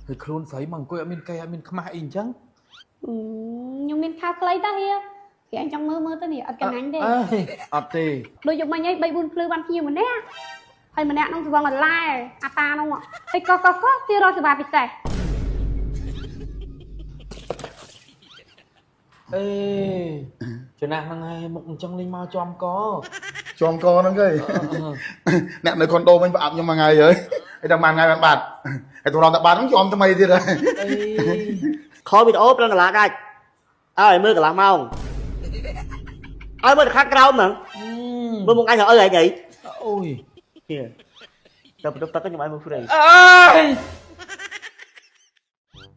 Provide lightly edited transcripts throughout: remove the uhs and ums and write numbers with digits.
ហើយខ្លួនស្រីមកអង្គុយអត់មានកែអត់មានខ្មាស់អីអញ្ចឹង ខ្ញុំមានខោខ្លីតាហៀគេអញចង់មើលមើលទៅនេះអត់កណាញ់ទេ អើយអត់ទេ ដូចយកមិញអី3 4ភ្លឺបានភ្ញៀវម្នាក់ហើយម្នាក់នោះស្វងអឡែអាតានោះហើយកកកទីរកសេវាពិសេស អេចំណាស់ហ្នឹងហើយមុខអញ្ចឹងលេងមកចំក ជាំកហ្នឹងគេអ្នកនៅខុនដូវិញប្រអាប់ខ្ញុំមួយថ្ងៃហើយហើយដល់មួយថ្ងៃបានបាត់ហើយទម្រាំតែបាត់ហ្នឹងជាំថ្មីទៀតហើយ អី ខវីដេអូ5ដុល្លារដាច់ឲ្យមើលកន្លះម៉ោងឲ្យមើលតែខាងក្រោមហ្នឹងមើលមុខអញទៅអើឯងអី អូយ នេះទៅបន្ទប់ទឹកខ្ញុំឲ្យមើល free អើយ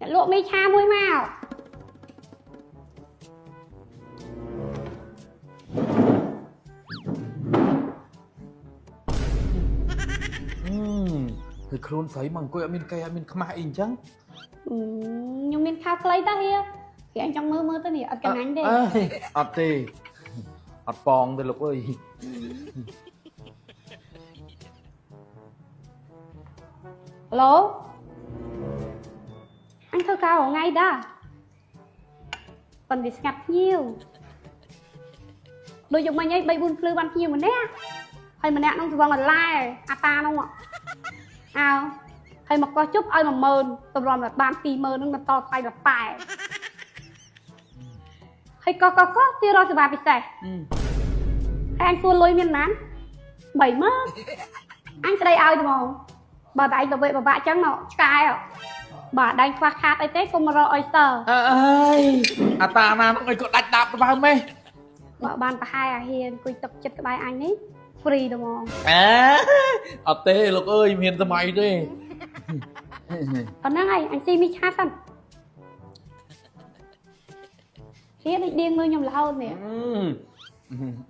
អ្នកលក់មីឆាមួយមក ហើយខ្លួនស្រីមកអង្គុយអត់មានកែអត់មានខ្មាស់អីអញ្ចឹង ខ្ញុំមានខោខ្លីតាហៀគេអញចង់មើលមើលទៅនេះអត់កណាញ់ទេ អើយអត់ទេអត់ប៉ងទេលោកអើយ ឡូអញធ្វើការរាល់ថ្ងៃតាប៉ុន្តែស្ងាត់ភ្ញៀវដូចយកមិញអី3 4ភ្លឺបានភ្ញៀវម្នាក់ហើយម្នាក់នោះស្វងអឡែអាតានោះអើហើយមកកោះជប់ឲ្យ10000តម្រាំតែបាន20000ហ្នឹងបន្តថ្លៃលប៉ែហើយកោះកោះកោះទីរកសេវាពិសេសហើយអញសួរលុយមានប៉ុន្មាន30000អញស្ដីឲ្យត្មងបើតែឯងទៅវេបបាក់ចឹងមកឆ្កែបាទដែងខ្វះខាតអីទេកុំមករកអុយសើ អើយអាតាណានោះអីក៏ដាច់ដាបទៅម៉េះ បើបានប្រហែលអាហ៊ានអង្គុយទឹកចិត្តក្បែរអញនេះ free ត្មង អើអត់ទេលោកអើយមានសម័យទេ ប៉ុណ្ណឹងហើយអញស៊ីមីឆាសិនហ៊ានដូចដៀងមើលខ្ញុំរហូតនេះ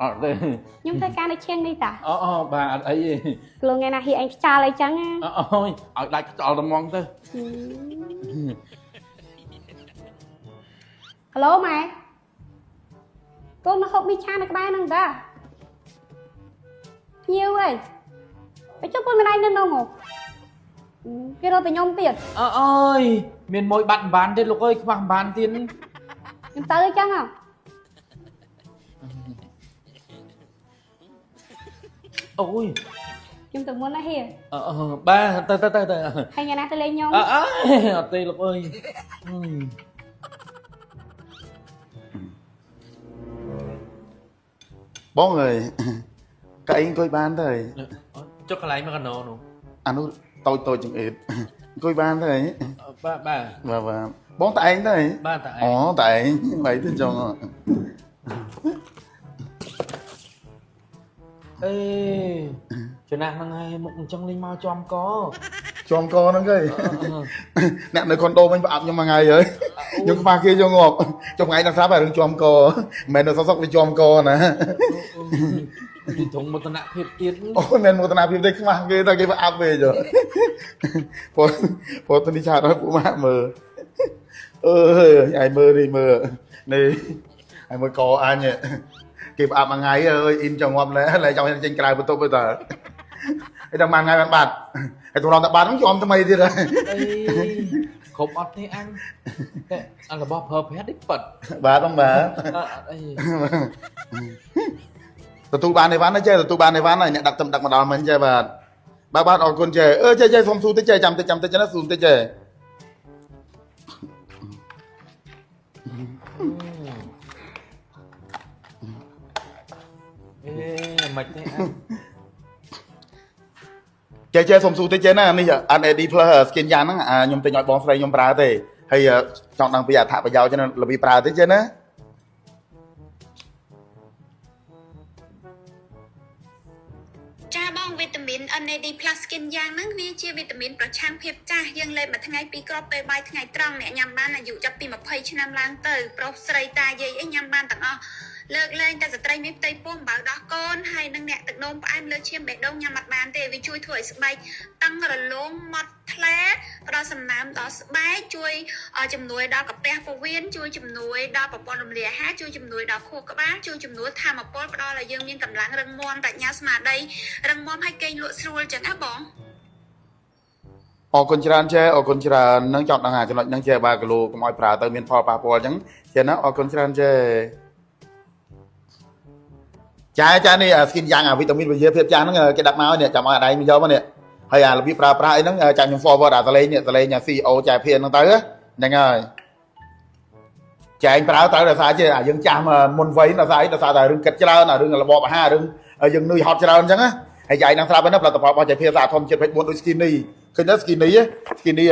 អត់ទេ ខ្ញុំធ្វើការនៅឈៀងនេះតា អូអូបាទអត់អីទេ ក្លងថ្ងៃណាហ៊ានឯងខ្ចាល់អីចឹងណា អូយឲ្យដាច់ខ្យល់ត្មងទៅ ហៅឡូម៉ែកូនមកហូបមីឆានៅក្បែរហ្នឹងតាភ្ញៀវអីទៅចុះពុនម្ដាយនៅនោះហ៎គេរកតែខ្ញុំទៀត អើអើយមានមួយបាត់មិនបានទៀតលោកអើយខ្វះមិនបានទៀត ខ្ញុំទៅអីចឹងហ៎ អូយ ខ្ញុំទៅមុនណាហៀ អឺបាទទៅទៅទៅទៅ ហើយថ្ងៃណាទៅលេងខ្ញុំ អើអើយអត់ទេលោកអើយ បងអើយកៅអីអង្គុយបានទៅហើយ ចុះកន្លែងមកកណោនោះ អានោះតូចតូចចង្អៀតអង្គុយបានទៅហើយ បាទបាទ បាទបាទបងតែឯងទៅហើយ បាទតែឯង អូតែឯងបីទៅចង់ អេចំណាស់ហ្នឹងហើយមុខអញ្ចឹងលេងមកចំក ជាំកហ្នឹងគេអ្នកនៅខុនដូវិញប្រអាប់ខ្ញុំមួយថ្ងៃហើយខ្ញុំខ្វះគេយកងាប់ចុះថ្ងៃដល់ស្រាប់ហើយរឿងជាំកមិនមែននៅសុកសុកវាជាំកណា ពីធំមោទនភាពទៀត អូមិនមែនមោទនភាពទេខ្វះគេតែគេប្រអាប់វិញចុះព្រោះព្រោះទៅនេះឆាតឲ្យពួកម៉ាក់មើលអើយឯងមើលនេះមើលនេះឯងមើលកអញគេប្រអាប់មួយថ្ងៃអើយអ៊ីនចង់ងាប់លែចង់ចេញក្រៅបន្ទប់ទៅតើហើយដល់មួយថ្ងៃបានបាត់ហើយទម្រាំតែបាត់ហ្នឹងជាំថ្មីទៀតហើយ អីគ្រប់អត់ទេអញតែអារបស់ប្រើប្រាស់នេះប៉ិត បាទបងបាទ អត់អី ទទួលបានអីវ៉ាន់ណាចេះទទួលបានអីវ៉ាន់ហើយអ្នកដឹកទំដឹកមកដល់មិញចេះបាទបាទបាទអរគុណចេះអឺចេះចេះសុំស៊ូតិចចេះចាំតិចចាំតិចណាស៊ូតិចចេះ អេមិនទេអញ ចេះចេះសុំស៊ូតិចចេះណានេះ NAD Plus skin យ៉ាងហ្នឹងអាខ្ញុំទិញឲ្យបងស្រីខ្ញុំប្រើទេហើយចង់ដឹងពីអត្ថប្រយោជន៍របៀបប្រើតិចចេះណា ចាបងវីតាមីន NAD+ Skin យ៉ាងហ្នឹងវាជាវីតាមីនប្រឆាំងភាពចាស់យើងលេបមួយថ្ងៃពីរគ្រាប់ពេលបាយថ្ងៃត្រង់អ្នកញ៉ាំបានអាយុចាប់ពី20ឆ្នាំឡើងទៅប្រុសស្រីតាយាយអីញ៉ាំបានទាំងអស់លើកលែងតែស្ត្រីមានផ្ទៃពោះអំបៅដោះកូនហើយនិងអ្នកទឹកនោមផ្អែមលើឈាមបេះដូងញ៉ាំអត់បានទេវាជួយធ្វើឲ្យស្បែកតឹងរលោងម៉ត់ថ្លាផ្ដល់សំណើមដល់ស្បែកជួយជំនួយដល់កាពះពោះវៀនជួយជំនួយដល់ប្រព័ន្ធរំលាយអាហារជួយជំនួយដល់ខួរក្បាលជួយជំនួយធម៌ពលផ្ដល់ឲ្យយើងមានកម្លាំងរឹងមាំប្រាជ្ញាស្មារតីរឹងមាំឲ្យគេងលក់ស្រួលចឹងណាបង អរគុណច្រើនចេអរគុណច្រើននឹងចង់ដឹងអាចំណុចហ្នឹងចេបាទគីឡូកុំឲ្យប្រើទៅមានផលប៉ះពាល់អញ្ចឹងចេណាអរគុណច្រើនចេចាចានេះអា skin យ៉ាងអាវីតាមីនវិទ្យាភាពចាស់ហ្នឹងគេដាក់មកនេះចាំឲ្យអាដៃមកយកមកនេះហើយអារបៀបប្រើប្រាស់អីហ្នឹងចាំខ្ញុំ forward អាសលេងនេះសលេងអា CEO ចែភាហ្នឹងទៅហ្នឹងហើយចែងប្រើត្រូវដោយសារចេអាយើងចាស់មុនវ័យដោយសារអីដោយសារតែរឿងគិតច្រើនអារឿងរបបអាហាររឿងយើងនឿយហត់ច្រើនអញ្ចឹងណាហើយចែងនឹងស្រាប់ហើយណាផលិតផលរបស់ចែភាសាធម្មជាតិ24ដូច skinny ឃើញទេ skinny skinny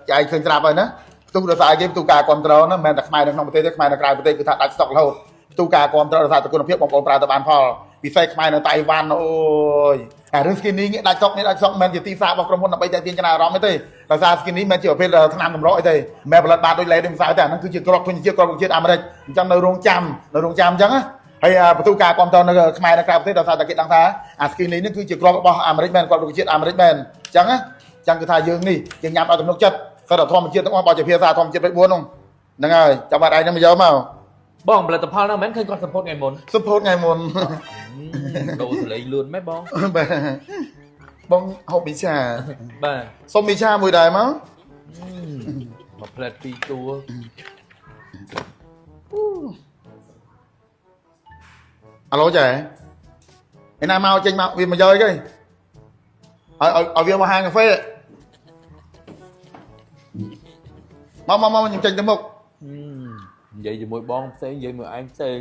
ចែងឃើញស្រាប់ហើយណាផ្ទុះដោយសារគេផ្ទុះការគ្រប់គ្រងណាមិនមែនតែខ្មែរនៅក្នុងប្រទេសទេខ្មែរនៅក្រៅប្រទេសគឺថាដាច់ស្តុករហូតផ្ទុះការគ្រប់គ្រងដោយសារតែគុណភាពបងប្អូនប្រើទៅបានផលពិសេសខ្មែរនៅតៃវ៉ាន់អូយអារឿង skinny នេះដាច់ស្តុកនេះដាច់ស្តុកមិនមែនជាទីផ្សាររបស់ក្រុមហ៊ុនដើម្បីតែទាញចំណាយអារម្មណ៍ទេដោយសារ skinny មិនមែនជាប្រភេទថ្នាំកម្រអីទេមិនមែនផលិតបានដូចលេដូចម្សៅទេអាហ្នឹងគឺជាក្របធញ្ញជាតិក្របជាតិអាមេរិកអញ្ចឹងនៅរោងចាំនៅរោងចាំអញ្ចឹងណាហើយបន្ទូការគ្រប់គ្រងនៅខ្មែរនៅក្រៅប្រទេសដោយសារតែគេដឹងថាអា skinny នេះគឺជាក្របរបស់អាមេរិកមែនក្របជាតិអាមេរិកមែនអញ្ចឹងណាអញ្ចឹងគឺថាយើងនេះយើងញ៉ាំឲ្យទំនុកចិត្តសិតតែធម្មជាតិទាំងអស់បើជាភាសាធម្មជាតិ24នោះហ្នឹងហើយចាំបាត់ឯងនឹងមកយកមក បងផលិតផលហ្នឹងមិនមែនឃើញគាត់សម្ពោធថ្ងៃមុន សម្ពោធថ្ងៃមុន ដូរសលេងលឿនម៉េចបង បាទបងហូបមីឆា បាទ សុំមីឆាមួយដែរមក មួយផ្លែតពីរតួ អាឡូចែឯណាមកចេញមកវាមកយកអីគេឲ្យឲ្យវាមកហាងកាហ្វេមកមកមកខ្ញុំចេញទៅមុខ និយាយជាមួយបងផ្សេងនិយាយមួយឯងផ្សេង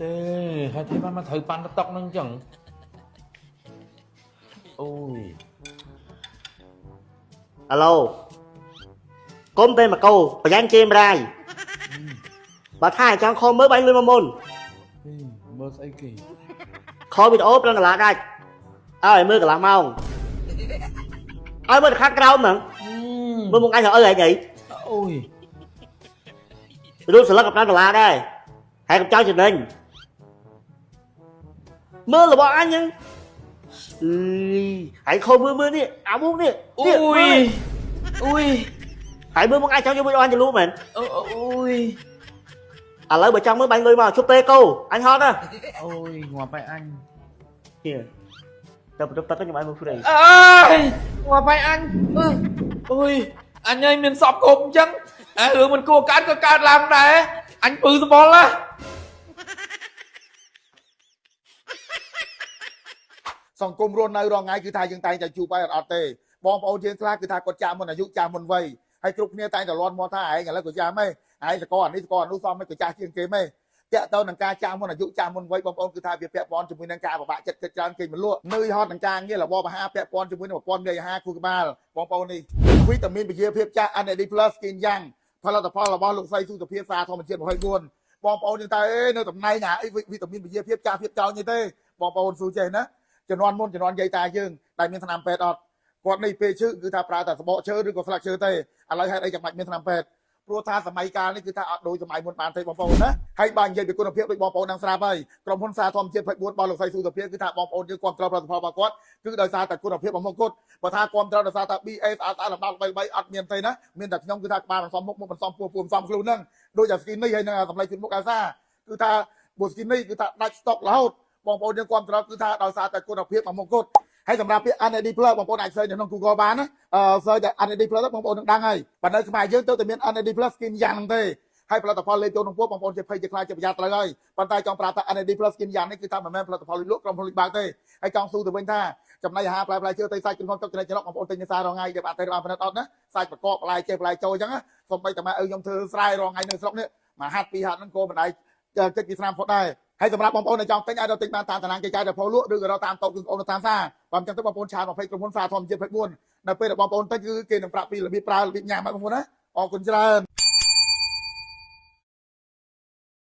ទេហើយទេបានមកត្រូវប៉ាន់តុកហ្នឹងអញ្ចឹងអូយ អាឡូកុំពេលមកកោប្រយ៉ាញ់ជេមរាយបើថាចង់ខំមើលបាញ់លុយមកមុន មើលស្អីគេ ខវីដេអូ5ដុល្លារដាច់ឲ្យមើលកន្លះម៉ោងឲ្យមើលខាងក្រោមហ្នឹងមើលមុខអញទៅអីហែងអី អូយ រូបស្លឹកក៏5ដុល្លារដែរហើយកុំចង់ចំណេញមើលរបស់អញហ្នឹងអឺហើយខំមើលមើលនេះអាមុខនេះ អូ នេះ យអូយ ហើយមើលមុខអញចង់យកមួយអញទៅលក់មែន អូយ ឥឡូវបើចង់មើលបាញ់លុយមកជប់ទេកោអញហត់ណា អូយងាប់ហើយអញ ហៀទៅបន្ទប់ទឹកខ្ញុំឲ្យមើល free អើយងាប់ហើយអញអូយអញឯងមានសពគប់អញ្ចឹងអារឿងមិនគួរកើតក៏កើតឡើងដែរអញពឺសបល់ណា សង្គមរស់នៅរាល់ថ្ងៃគឺថាយើងតែងតែជួបហើយអត់ទេបងប្អូនយើងខ្លះគឺថាគាត់ចាស់មុនអាយុចាស់មុនវ័យហើយគ្រប់គ្នាតែងតែលាន់មកថាឯងឥឡូវក៏ចាស់ម៉េចឯងសកលអានេះសកលអានោះសមមិនក៏ចាស់ជាងគេម៉េចតាក់ទៅនឹងការចាស់មុនអាយុចាស់មុនវ័យបងប្អូនគឺថាវាពាក់ព័ន្ធជាមួយនឹងការពិបាកចិត្តគិតច្រើនគេមិនលក់នឿយហត់នឹងការងាររបបអាហារពាក់ព័ន្ធជាមួយនឹងប្រព័ន្ធមេអាហារខួរក្បាលបងប្អូននេះវីតាមីនពជាភាពចាស់ NAD+ Skin យ៉ាងផលិតផលរបស់លោកស្រីសុទភាពសារធម្មជាតិ24បងប្អូនយើងតែនៅតំណែងណាអីវីតាមីនពជាភាពចាស់ភាពចោលនេះទេបងប្អូនស៊ូចេះណាជំនាន់មុនជំនាន់យាយតាយើងដែលមានថ្នាំពេទ្យអត់គាត់នេះពេលឈឺគឺថាប្រើតែសបកឈើឬក៏ស្លឹកឈើទេឥឡូវហេតុអីចាំបាច់មានថ្នាំពេទ្យព្រោះថាសម័យកាលនេះគឺថាអត់ដូចសម័យមុនបានទេបងប្អូនណាហើយបើនិយាយពីគុណភាពដូចបងប្អូននឹងស្រាប់ហើយក្រុមហ៊ុនសារធម្មជាតិ24របស់លោកស្រីសុទភាពគឺថាបងប្អូនយើងគ្រប់គ្រងផលិតផលរបស់គាត់គឺដោយសារតែគុណភាពរបស់មុខគាត់បើថាគ្រប់គ្រងដោយសារតែ BA ស្អាតស្អាតលំដាប់ល្បីល្បីអត់មានទេណាមានតែខ្ញុំគឺថាក្បាលមិនសមមុខមុខមិនសមពោះពោះមិនសមខ្លួនហ្នឹងដូចតែ skin នេះហើយនឹងសម្លេងជូនមុខអាសាគឺថាបុ skin នេះគឺថាដាច់ស្តុករហូតបងប្អូនយើងគ្រប់គ្រងគឺថាដោយសារតែគុណភាពរបស់មុខគាត់ហើយសម្រាប់ពាក្យ NAD+ បងប្អូនអាច search នៅក្នុង Google បានណាអឺ search តែ NAD+ ទៅបងប្អូននឹងដឹងហើយបើនៅខ្មែរយើងទៅតែមាន NAD+ skin យ៉ាងហ្នឹងទេហើយផលិតផលលេបចូលក្នុងពោះបងប្អូនជាភ័យជាខ្លាចជាប្រយ័ត្នត្រូវហើយប៉ុន្តែចង់ប្រាប់ថា NAD+ skin យ៉ាងនេះគឺថាមិនមែនផលិតផលលក់ក្រុមហ៊ុនលុយបើកទេហើយចង់ស៊ូទៅវិញថាចំណីអាហារផ្លែផ្លែឈើត្រីសាច់គ្រឿងទឹកចំណីច្រកបងប្អូនទិញនៅសាររងថ្ងៃដែលបានទេបានផលិតអត់ណាសាច់ប្រកបបន្លែចេះបន្លែចូលអញ្ចឹងណាសូម្បីតែម៉ែឪខ្ញុំធ្វើស្រែរងថ្ងៃនៅស្រុកនេះមួយហាត់ពីរហាត់ហ្នឹងក៏មិនដែរគិតពីស្នាមផុតដែរហើយសម្រាប់បងប្អូនដែលចង់ទិញអាចរកទិញបានតាមតារាងគេចាយដល់ផលលក់ឬក៏រកតាមតូបគឺបងប្អូននៅតាមផ្សារបើមិនចឹងទៅបងប្អូនឆាត20ក្រុមហ៊ុនសារធម្មជាតិ24នៅពេលដែលបងប្អូនទិញគឺគេនឹងប្រាប់ពីរបៀបប្រើរបៀបញ៉ាំឲ្យបងប្អូនណាអរគុណច្រើន។